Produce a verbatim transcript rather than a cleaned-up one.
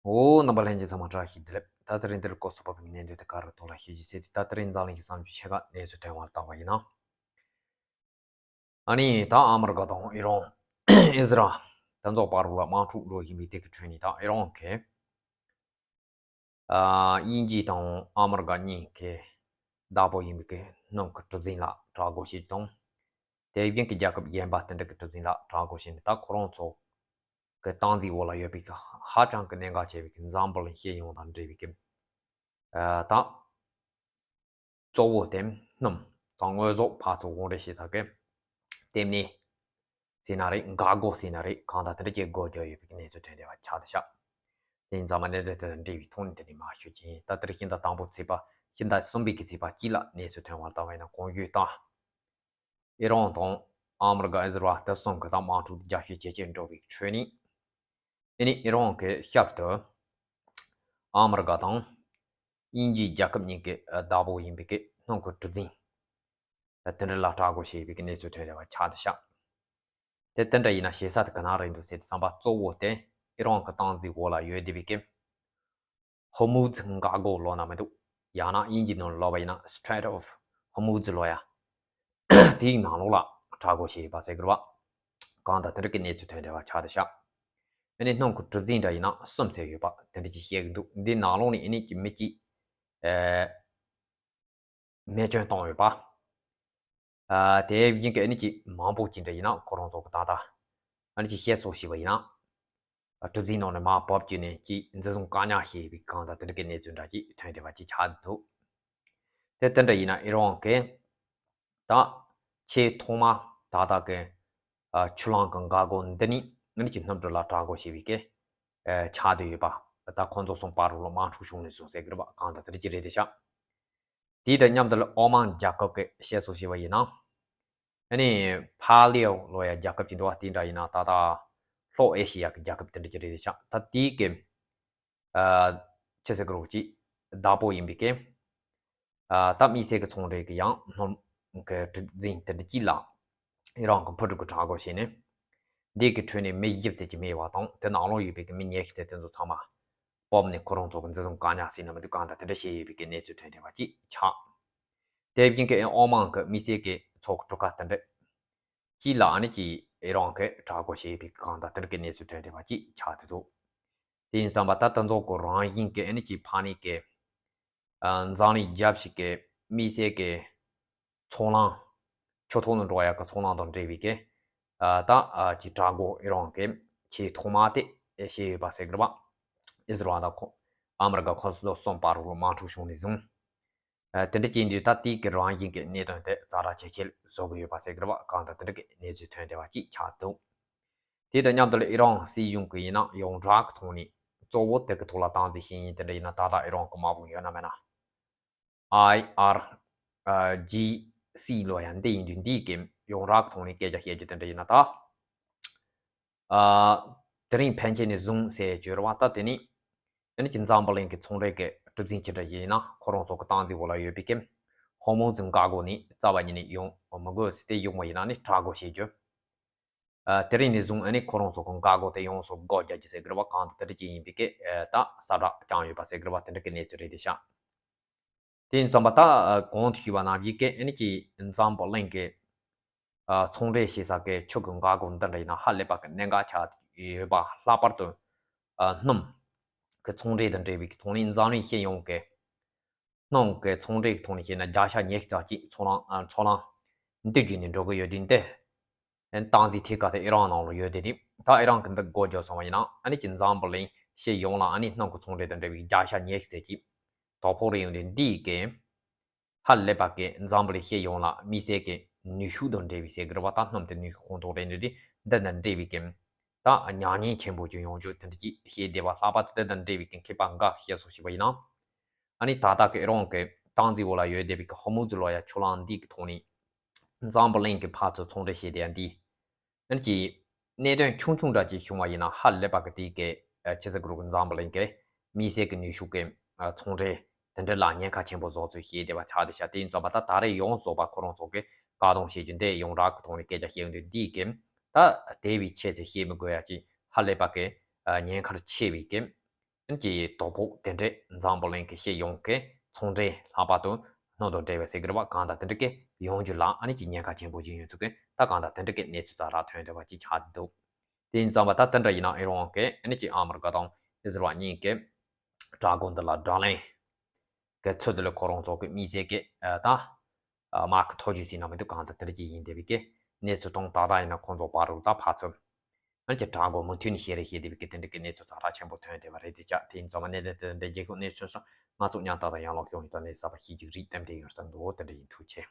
འོ། རྣམ་པ་ལྷན་རྒྱས་ཚང་མ་བཀྲ་ཤིས་བདེ་ལེགས། ད་དེ་རིང་འདིར་སྐོར་སོགས་པ་བའི་གནས་འདུག་དེ་ག་རུ་ཐོག་ལ་ཤེས་རྒྱུ་ཟེར་དུས། ད་དེ་རིང་འཛམ་གླིང་གི་བསམ་རྒྱུ་ཆེ་ཁག་གནས་ཚུལ་ཐོན་བར་བཏང་བ་ཡིན་ན། ཨ་ནི་ད་ཨ་མི་རི་ཀ་དང་ཨི་རན། ཨི་ཟི་རལ། དེ་ཚོ་བར་ལ་དམག་འཁྲུག་འགྲོ་བཞིན་པའི་དེ་གི་ཁྲོད་ནས་ད་ཨི་རན་གྱིས། ཨ། དབྱིན་ཇི་དང་ཨ་མི་རི་ཀ་གཉིས་ཀྱིས་བདག་པོ་ཡིན་པའི་གི་སྣུམ་གྱི་གྲུ་གཟིངས་ལ་དྲག་རྒོལ་བྱེད་རྒྱུ་དང་། དེ་བཞིན་གྱི་རྒྱལ་ཁབ་གཞན་པ་དེ་འདྲ་གི་གྲུ་གཟིངས་ལ་དྲག་རྒོལ་བྱས་ནས། ད་ཁོ་རང་ཚོ་གི་སྟངས་འཛིན་འོག་ལ་ཡོད་པའི་གི་ཧ་ཅང་གི་གནད་འགག་ཆེ་བའི་གི་འཛམ་བུ་གླིང་ཤེས་ཡོན་དང་འབྲེལ་བའི་གི། ཨ། ད། གཙོ་བོ་དེ་སྣུམ་དང་དངོས་ཟོག་ཕར་ཚུར་དབོར་འདྲེན་བྱེད་ས་གི་ལྟེ་གནས་ཟེར་ན་རེད། འགག་སྒོ་ཟེར་ན་རེད། གང་ལྟར་དེ་འདྲ་ཅིག་སྒོ་རྒྱག་ཡོད་པའི་གནས་ཚུལ་ཐོན་བསྡད་པ་ཆགས་བསྡད་ཤག་དེ་ཡིན་ཙང་མ་གནད་དོན་དེ་དང་འབྲེལ་བའི་ཐོག་ནས་དེ་ནས་མར་ཞུ་རྒྱུ་ཡིན། ད་དེ་རིང་ཕྱི་ཟླ་དང་པོ་ཚེས་པ། ཕྱི་ཟླ་གསུམ་པའི་གི་ཚེས་པ་གཅིག་ལ་གནས་ཚུལ་ཐོན་བར་བཏང་བ་ཡིན་ན། གོང་ཞུས་ལྟར། ཨི་རན་དང་ཨ་མི་རི་ཀ། ཨི་ཟི་རལ། དེ་གསུམ་གྱི་ད་དམག་འཁྲུག་རྒྱ་ཤུགས་ཇེ་ཆེར་འགྲོ་བའི་ཁྲོད་ནས། ཨ་ནི་ཨི་རན་གྱིས་བསྐྱར་དུ་ཨ་མི་རི་ཀ་དང་དབྱིན་ཇི་རྒྱལ་ཁབ་གཉིས་ཀྱི་བདག་པོ་ཡིན་པའི་གི་སྣུམ་གྱི་གྲུ་གཟིངས་དེ་འདྲ་ལ་དྲག་རྒོལ་བྱས་པའི་གི་གནས་ཚུལ་ཐོན་བསྡད་པ་ཆགས་བསྡད་ཤག་དེ་དེ་འདྲ་ཡིན་ན་བྱེད་ས་དེ་ག་ན་རེད་འདུག་ཟེར་དུས་ཙམ་པ། གཙོ་བོ་དེ་ཨི་རན་གྱི་སྟངས་འཛིན་འོག་ལ་ཡོད་བསྡད་པའི་གི་ཧོར་མུ་ཛི་འགག་སྒོ་ལབ་ན་མི་འདུག་ཡང་ན་དབྱིན་ཇིའི་ནང་ལབ་པ་ཡིན་ན་Strait of Hormuz ལབ་ཡ། དེའི་ནང་ལོགས་ལ་དྲག་རྒོལ་བྱས་ཡོད་པ་ཟེར་གི་རེད་པ། གང་ལྟར་དེ་འདྲ་གི་གནས་ཚུལ་ཐོན་བསྡད་པ་ཆགས་བསྡད་ཤག་ཨ་ནི་སྣུམ་གྱི་གྲུ་གཟིངས་འདྲ་ཡིན་ན་གསུམ་ཟེར་ཡོད་པ་དེ་འདྲ་ཅིག་བཤད་གི་འདུག་འདི་ནང་ལོགས་ནས་ཨ་ནི་ཅིག་མི་གཅིག་ཨ། རྨས་སྐྱོན་བཏང་ཡོད་པ། ཨ། དེ་བཞིན་གྱི་ཨ་ནི་ཅིག་མང་པོ་ཅིག་འདྲ་ཡིན་ན་ཁོ་རང་ཚོ་གི་ད་ལྟ་ཨ་ནི་ཅིག་བཤད་སྲོལ་ཞིག་པ་ཡིན་ན། གྲུ་གཟིངས་ནང་ནས་མར་བབས་བྱས་ནས་ཅིག་འཛིན་བཟུང་བཀག་ཉར་བྱས་པའི་གང་ལྟར་དེ་འདྲ་གི་གནས་ཚུལ་འདྲ་ཅིག་ཐོན་བསྡད་པ་ཅིག་ཆགས་འདུག་དེ་དེ་འདྲ་ཡིན་ན་ཨི་རན་གྱིས་ད་ཆེས་ཐོག་མ་ད་ལྟ་གི། ཨ། ཆུ་གླང་གི་འགག་སྒོ་འདི་ནས་ཨ་ནི་ཅིག་སྣུམ་གྲུ་ལ་དྲག་རྒོལ་བྱས་པའི་གི། ཨ། ཆགས་བསྡད་ཡོད་པ། ད་ཁོང་ཚོ་གསུམ་བར་ལ་དམག་འཁྲུག་བྱུང་ནས་བཟུང་ཟེར་གི་རེད་པ། གང་ལྟར་དེ་འདྲ་ཅིག་རེད་བསྡད་ཤག་དེ་དང་མཉམ་དུ་ཨོ་མན་རྒྱལ་ཁབ་ཀྱི་བཤད་སྲོལ་ཞིག་པ་ཡིན་ན། ཨ་ནི་ཕ་ལེའོ་ལབ་ཡ་རྒྱལ་ཁབ་ཅིག་འདུག་པ། དེ་འདྲ་ཡིན་ན་ད་ལྟ་ལྷོ་ཨེ་ཤི་ཡ་གི་རྒྱལ་ཁབ་དེ་འདྲ་ཅིག་རེད་བསྡད་ཤག་ད་དེའི་གི། ཨ། ཆི་ཟེར་གི་རེད། ཅིག་བདག་པོ་ཡིན་པའི་གི། ཨ། ད་དམིགས་བསལ་གྱི་ཚོང་འབྲེལ་གྱི་ཡང་སྣུམ་གྱི་གྲུ་གཟིངས་དེ་འདྲ་ཅིག་ལ་ཨི་རན་གྱིས་འཕུར་གྲུ་གི་དྲག་རྒོལ་བྱས་ནས། འདི་གི་ཁྲོད་ནས་མི་བཞི་ཙམ་ཅིག་རྨས་པ་དང་། དེ་ནང་ལོགས་ཡོད་པའི་གི་མི་ཉི་ཤུ་ཙམ་དེ་ཚོ་ཚང་མ་བབས་ནས་ཁོ་རང་ཚོ་གི་འཛིན་བཟུང་བཀག་ཉར་ཟེར་ན་མི་འདུག་གང་ལྟར་དེ་འདྲ་བྱས་ཡོད་པའི་གི་གནས་ཚུལ་ཐོན་བསྡད་པ་ཅིག་ཆགས། དེ་བཞིན་གྱི་ཨོ་མན་གྱི་དམིགས་བསལ་གྱི་ཚོགས་གྲུ་ཁག་དེ་འདྲ་ཅིག་ལ་ཨ་ནི་ཅིག་ཨི་རན་གྱིས་དྲག་རྒོལ་བྱས་པའི་གང་ལྟར་དེ་འདྲ་གི་གནས་ཚུལ་ཐོན་བསྡད་པ་ཅིག་ཆགས་བསྡད་འདུག་དེ་ཡིན་ཙང་མ་ད་ལྟ་ཚོ་གི་རང་བཞིན་གྱི་ཨ་ནི་ཅིག་ཕ་ནི་གི། ཨ། འཛམ་གླིང་རྒྱབ་ཞིག་གི་དམིགས་བསལ་གྱི་ཚོང་ལམ། ཆུ་ཐོག་ནས་འགྲོ་ཡག་གི་ཚོང་ལམ་དང་འབྲེལ་བའི་གི། ཨ། ད། ཨ། ཅིག་དྲག་རྒོལ་ཨི་རན་གྱིས་ཆེས་ཐོག་མ་དེ་བྱས་ཡོད་པ་ཟེར་གི་རེད་པ། ཨི་ཟི་རལ་དང་ཁོ། ཨ་མི་རི་ཀ་ཁོ་ཚོ་གསུམ་བར་ལ་དམག་འཁྲུག་བྱུང་ནས་བཟུང་། ཨ། དེ་འདྲ་བྱས་དུས་ད་དེའི་གི་རང་བཞིན་གྱི་གནད་དོན་དེ་ཛ་དྲག་ཇེ་ཆེར་བཟོ་གི་ཡོད་པ་ཟེར་གི་རེད་པ། གང་ལྟར་དེ་འདྲ་གི་གནས་ཚུལ་ཐོན་བསྡད་པ་ཅིག་ཆགས་འདུག་དེ་དང་མཉམ་དུ་ལ་ཨི་རན་སྲིད་གཞུང་གི་ཡིན་ན་ཡོངས་གྲགས་ཀྱི་ཐོག་ནས་གཙོ་བོ་དེ་གི་ཐོག་ལ་སྟངས་འཛིན་བྱེད་མཁན་དེ་འདྲ་ཡིན་ན་ད་ལྟ་ཨི་རན་གྱི་དམག་དཔུང་ཡོད་ན་མེད་ན། ཨའི་ཨར་ཇི་སི་ལབ་ཡ་འདི་ཡིན་དུས། འདིའི་གི་ཡོངས་གྲགས་ཀྱི་ཐོག་ནས་སྐད་ཆ་བཤད་རྒྱུ་དེ་འདྲ་ཡིན་ན་ད། ཨ། དེ་རིང་ཕན་ཆད་ནས་བཟུང་ཟེར་བརྗོད་རེད་པ། ད་དེ་ནི་ཨ་ནི་ཅིག་འཛམ་བུ་གླིང་གི་ཚོང་འབྲེལ་གྱི་གྲུ་གཟིངས་ཅི་འདྲ་ཡིན་ན་ཁོ་རང་ཚོ་གི་སྟངས་འཛིན་འོག་ལ་ཡོད་པའི་གི་ཧོར་མུ་ཛི་འགག་སྒོ་ནས་རྩ་བ་ཉིད་ནས་ཡོང་མི་དགོས་ཟེར་ཏེ། ཡོང་བ་ཡིན་ན་ནི་དྲག་རྒོལ་བྱེད་རྒྱུ། ཨ། དེ་རིང་ནས་བཟུང་ཨ་ནི་ཁོ་རང་ཚོ་གི་འགག་སྒོ་དེ་ཡོངས་སུ་སྒོ་རྒྱག་རྒྱུ་ཟེར་གི་རེད་པ། གང་ལྟར་དེ་འདྲ་ཅིག་ཡིན་པའི་གི། ཨ། ད་གསལ་བསྒྲགས་བསྐྱངས་ཡོད་པ་ཟེར་གི་རེད་པ། དེ་འདྲ་གི་གནས་ཚུལ་རེད་བསྡད་ཤག་དེ་ཡིན་ཙང་མ་ད། ཨ། གོང་དུ་ཞུས་པ་ནང་བཞིན་གི་ཨ་ནི་ཅིག་འཛམ་བུ་གླིང་གི། ཨ། ཚོང་འབྲེལ་བྱེད་ས་གི་ཆུ་གི་འགག་སྒོ་འདི་འདྲ་ཡིན་ན་ཧ་ལས་པ་གི་གནད་འགག་ཆགས་ཡོད་པ། ལྷག་པར་དུ། ཨ། སྣུམ་གི་ཚོང་འབྲེལ་དང་འབྲེལ་བའི་གི་ཐོག་ནས་འཛམ་གླིང་སྤྱི་ཡོངས་ཀྱི་སྣུམ་གྱི་ཚོང་འབྲེལ་གྱི་ཐོག་ནས་བཤད་ན་བརྒྱ་ཆ་ཉི་ཤུ་ཙམ་ཅིག་ཚོང་ལམ། ཨ། ཚོང་ལམ་འདི་བརྒྱུད་ནས་འགྲོ་གི་ཡོད་དུས། འདི་སྟངས་འཛིན་ཐད་ཀ་དེ་ཨི་རན་ནང་ལ་ཡོད་དེ། དེ་ད་ཨི་རན་གྱིས་འདི་སྒོ་རྒྱག་སོང་བ་ཡིན་ན་ཨ་ནི་ཅིག་འཛམ་བུ་གླིང་སྤྱི་ཡོངས་ལ་ཨ་ནི་སྣུམ་གྱི་ཚོང་འབྲེལ་དང་འབྲེལ་བའི་བརྒྱ་ཆ་ཉི་ཤུ་ཙམ་ཅིག་དོ་ཕོག་རེ་ཡོང་དུས། འདིའི་གི་ཧ་ལས་པ་གི་འཛམ་བུ་གླིང་སྤྱི་ཡོངས་ལ་དམིགས་བསལ་གྱི་ནུས་ཤུགས་དང་འབྲེལ་བའི་ཟེར་གི་རེད་པ། ད་སྣུམ་དེ་ནུས་ཤུགས་ཁོངས་གཏོགས་རེད་འདུག་དེ། འདི་དང་འབྲེལ་བའི་གི་ད་ཉམས་ཉེན་ཆེན་པོ་ཅིག་ཡོང་རྒྱུ་དེ་འདྲ་ཅིག་བཤད་བསྡད་པ། ལྷག་པར་དུ་དེ་དང་འབྲེལ་བའི་གི་མཁས་པ་འགའ་བཤད་སྲོལ་ཞིག་པ་ཡིན་ན། ཨ་ནི་ད་ལྟ་གི་ཨི་རན་གྱི་སྟངས་འཛིན་འོག་ལ་ཡོད་བསྡད་པའི་གི་ཧོར་མུ་ཛི་ལབ་ཡ་ཆུ་གླིང་འདི་གི་ཐོག་ནས་འཛམ་བུ་གླིང་གི་ཕར་ཚུར་ཚོང་འབྲེལ་བྱེད་བསྡད་ཡ་འདི། ཨ་ནི་ཅིག་གནད་དོན་ཆུང་ཆུང་འདྲ་ཅིག་བྱུང་བ་ཡིན་ན་ཧ་ལས་པ་གི་དེའི་གི། ཨ། ཕྱི་ཟླ་དགུ་རུ་གི་འཛམ་བུ་གླིང་གི་དམིགས་བསལ་གི་ནུས་ཤུགས་གི། ཨ། ཚོང་འབྲེལ་དེ་འདྲ་ལ་ཉེན་ཁ་ཆེན་པོ་བཟོ་ཚུལ་བཤད་བསྡད་པ་ཆགས་བསྡད་ཤག་དེ་ཡིན་ཙང་མ་ད་ད་རེས་ཡོངས་རྫོགས་པ་ཁོ་རང་ཚོ་གི་བཀག་སྡོམ་བྱེད་རྒྱུ་འདི་ཡོངས་གྲགས་ཀྱི་ཐོག་ནས་སྐད་ཆ་བཤད་ཡོང་དུས། འདིའི་གི་ད་དེ་བས་ཆེ་ཚེ་བཤད་མི་དགོས་ཡ་ཅིག་ཧ་ལས་པ་གི། ཨ། ཉེན་ཁ་ཆེ་བའི་གི་ ཨ་ནི་ཀྱི་དོ་ཕོག་དེ་འདྲས་འཛམ་བུ་གླིང་གི་སྤྱི་ཡོངས་ཀྱི་ཚོང་འབྲེལ་ལྷག་པར་དུ་སྣོད་དང་འབྲེལ་བའི་ཟེར་གི་རེད་བ། གང་དང་དེ་འདྲས་ཀྱི་ཡོང་རྒྱུ་ལ་ཨ་ནི་ཀྱི་ཉེན་ཁ་ཆེན་པོ་ཞིག་ཡོད་ཚུལ་གྱི་ད་གང་དང་དེ་འདྲས་ཀྱི་གནས་ཚུལ་ཙམ་རག་ཐོན་བསྡད་པ་ཅིག་ཆགས་འདུག་དེ་ཡིན་ཙང་བ་ད་དེ་འདྲ་ཡིན་ན་ཨི་རན་གྱི་ཨ་ནི་ཀྱི་ཨ་མི་རི་ཀ་དང་ཨི་ཟི་རལ་གཉིས་ཀྱི་དྲག་རྒོལ་འདི་ལ་བགྲོ་གླེང་གི་ཚུལ་དུ་ལ་ཁོ་རང་ཚོ་གི་དམིགས་བསལ་གྱི་ད་དམག་གི་ཐོ་ཇུས་ཟིན་ན་མི་འདུག་གང་དང་དེ་འདྲ་ཅིག་ཡིན་བསྡད་པའི་གི་གནས་ཚུལ་དང་། ད་ལྟ་ཡིན་ན་ཁོང་ཚོ་བར་དུ་ད་ཕར་ཚུར་ཨ་ནི་ཀྱི་དྲག་རྒོལ་མུ་མཐུད་ནས་བྱེད་རེས་བྱེད་བསྡད་པའི་གི་དེ་འདྲ་གི་གནས་ཚུལ་ཙམ་རག་ཆེན་པོ་ཐོན་བསྡད་པ་རེད། དེ་ཅག་དེ་ཡིན་ཙང་བ་གནད་དོན་དེ་འདྲ་རྒྱལ་ཁབ་གནས་ཚུལ་སོགས་ང་ཚོ་མཉམ་དུ་ཡང་ལོག་ཤོག་ཡིན་ད་ནས་གསར་པ་ཤེས་རྒྱུ་རིགས་གཏན་དེ་ཡོད་ས་འདུག་དེ་འདྲ་ཡིན། ཐུགས་ཆེ།